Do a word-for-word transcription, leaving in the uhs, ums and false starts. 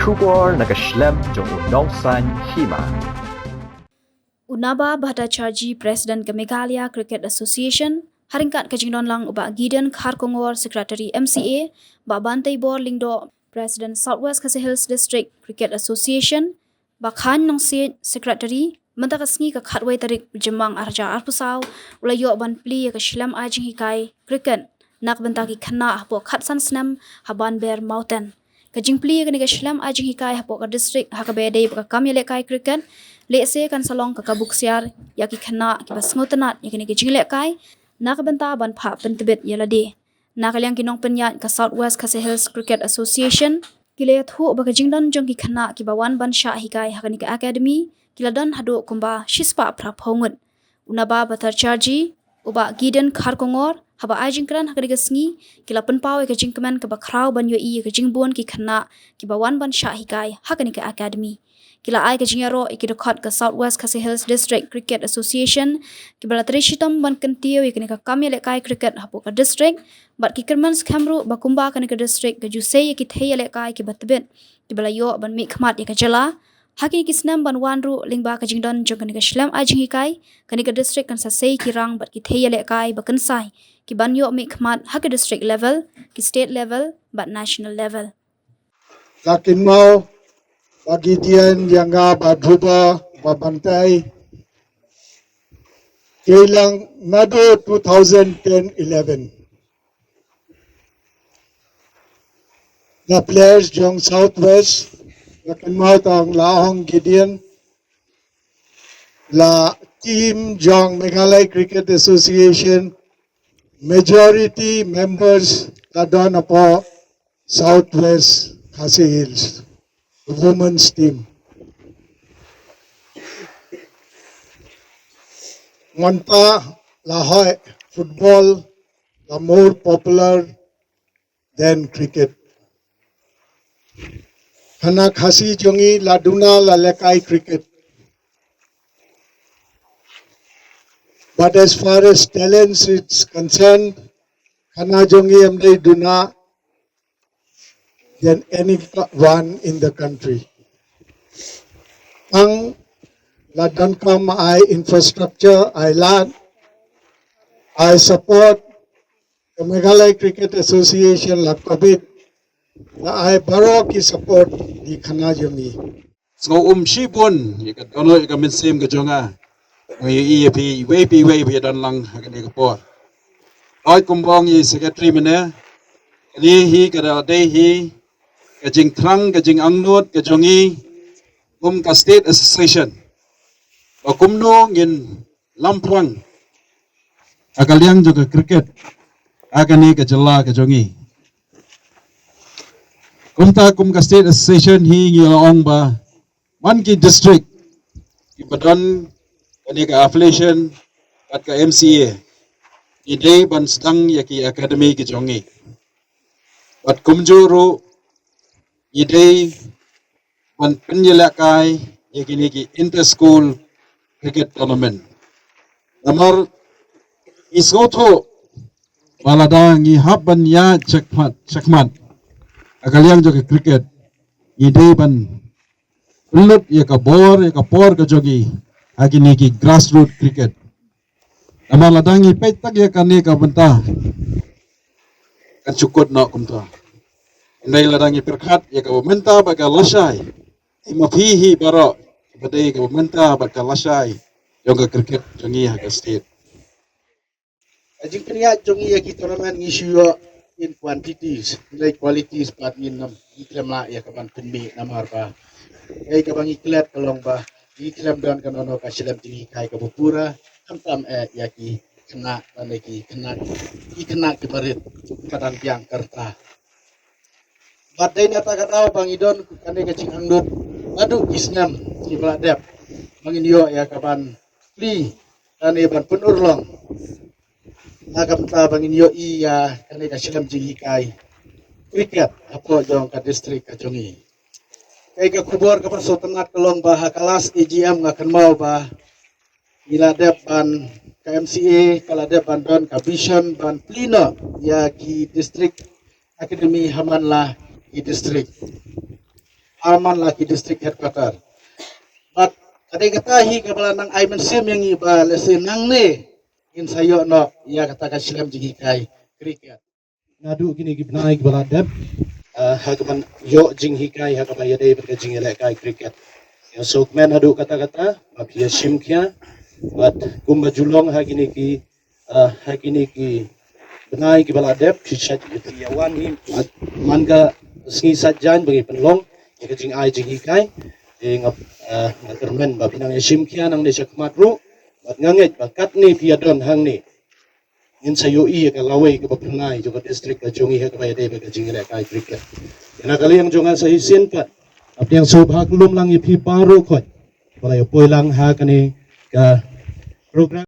Khubor na ka shlem jong u Nongsaiñ Hima. U Naba Bhattacharjee, President ka Meghalaya Cricket Association, ha ryngkat ka jingdon lang u Bah Gideon Kharkongor, Secretary M C A, Bah Banteibor Lyngdoh, President South West Khasi Hills District Cricket Association, Bah Khan Nongsiej, Secretary, mynta ka sngi ka khatwei tarik u Jymmang arhajar arphew saw, u la ïoh ban plie ïa ka shlem ai jinghikai cricket na ka bynta ki khynnah hapoh khatsan snem ha Banber Mawten. Ka jingplie ïa kane ka shlem ai jinghikai hapoh ka district ha kaba ïadei bad ka kam ïalehkai cricket, lehse kan sa long ka kabu ksiar ïa ki khynnah kiba sngewtynnat ïa kane ka jinglehkai na ka bynta ban phah pyntbit ïa lade. Na ka liang ki nongpynïaid ka South West Khasi Hills Cricket Association, ki la ïathuh ba ka jingdon jong ki khynnah kiba wan ban shah hikai ha kane ka academy ki la don haduh kumba shispah phra phew ngut. U Naba Bhattacharjee, u Bah Gideon Kharkongor, haba ai jingkren ha kane ka sngi, ki la pynpaw ïa ka jingkmen kaba khraw ban ïohi ïa ka jingbun ki khynnah kiba wan ban shah hikai ha kane ka academy. Ki la ai ka jingïaroh ïa ki dkhot ka South West Khasi Hills District Cricket Association, kiba la trei shitom ban kyntiew ïa kane ka kam ïalehkai cricket hapoh ka district, bad ki kyrmen skhem ruh ba kumba kane ka district ka ju sei ïa ki thei ïalehkai kiba tbit kiba la ïoh ban mihkhmat ïa ka jylla ha kine ki snem ban wan ruh, lyngba ka jingdon jong kane ka shlem ai jinghikai, kane ka district kan sa sei ki rang bad ki thei ïalehkai ba kynsai ki ban ïoh mihkhmat ha ka district level, ki state level bad national level. La kynmaw Bah Gideon, ïa nga Bah Dhuba, Bah Bantai, keilang naduh two thousand ten eleven. La players jong South West, la kynmaw tang la ong Gideon, la team jong Meghalaya Cricket Association, majority members la don hapoh South West Khasi Hills, women's team. Mynta la hoi football la more popular than cricket. Khynnah Khasi jong ngi la duna la lehkai cricket. But as far as talents is concerned, khynnah jong ngi em dei duna than anyone in the country. Tang la donkam ai infrastructure, ai lad, ai support, ka Meghalaya Cricket Association la commit, la ai baroh ki support ïa ki khynnah jong ngi. Sngew um shibun ïa ka dohnud ïa ka mynsiem ka jong nga ba nga ïohi ïa phi iwei pa iwei ba ïadon lang ha kane ka por. Hooid, kumba ong i secretary mynne, kane hi ka dei hi ka jingthrang, ka jingangnud ka jong ngi kum ka State Association, ba kumno ngin lamphrang ha ka liang jong ka cricket ha kane ka jylla ka jong ngi. Kumta kum ka State Association hi ngi la ong ba man ki district kiba don kane ka affiliation bad ka M C A, ngi dei ban sdang ïa ki academy ki jong ngi. Bad kumjuh ruh ngi dei ban pynïalehkai ïa kine ki inter school cricket tournament. Namar ngi sngewthuh ba lada ngi hap ban ïaid shakhmat shakhmat ha ka liang jong ka cricket, ngi dei ban pynlut ïa ka bor ïa ka por ka jong ngi ha kine ki grassroot cricket. Namar lada ngi peit tang ïa kane ka bynta, kan shu kut noh kumta. Hynrei lada ngi pyrkhat ïa kaba mynta bad ka lashai, i ma phi hi baroh ba dei kaba mynta bad ka lashai jong ka cricket jong ngi ha ka state. Ka jingpynïaid jong ngi ïa ki tournament ngi shu ïoh in quantities, hynrei qualities pat ngin ym, ngi khlem lah ïa ka ban pynmih namar ba kaei kaba ngi klet ka long ba ngi khlem don kano kano ka shlem jinghikai kaba pura, khamtam eh ïa ki khynnah lane ki khynnah, ki khynnah kiba rit ka dang biang ka rta. Bad dei na kata ka daw ba ngi don kane ka jingangnud naduh ki snem kiba la dep ba ngin ïoh ïa ka ban plie lane ban pynurlong na ka bynta ba ngin ïohi ïa kane ka shlem jinghikai cricket hapoh jong ka district ka jong ngi. Kaei ka khubor kaba sngewtynnat ka long ba ha ka last A G M nga kynmaw ba ngi la dep ban, ka M C A ka la dep ban don ka vision ban plie noh ïa ki district academy ha man la ki district. Arman la ki district headquarter. Bad ka dei kata hi kaba la nang ai mynsiem ïa ngi ba lehse nangne ngin sa ïoh noh ïa kata ka shlem jinghikai cricket. Naduh kine ki bnai kiba la dep, ah, ha kaban ïoh jinghikai ha kaba ïadei bad ka jingïalehkai cricket. Ïa sngewkmen haduh katta katta ba phi ïa shim khia, bad kumba ju long ha kine ki, ah, ha kine ki bnai kiba la dep, phi shait, phi ïa wan hi man ka sngi Saitjaiñ ba ngi pynlong ïa ka jingai jinghikai. Te nga, ah, nga kyrmen ba phi nang ïa shim khia nangne sha khmat ruh, bad nga ngeit ba katne phi ïa don hangne, ngin sa ïohi ïa ka lawei kaba phyrnai jong ka district ka jong ngi ha kaba ïadei bad ka jingïalehkai cricket. Ïa na ka liang jong nga sa shisien pat, ap diang sngewbha khlem lang ïa phi baroh khoit ba la ïa poi lang ha kane ka program.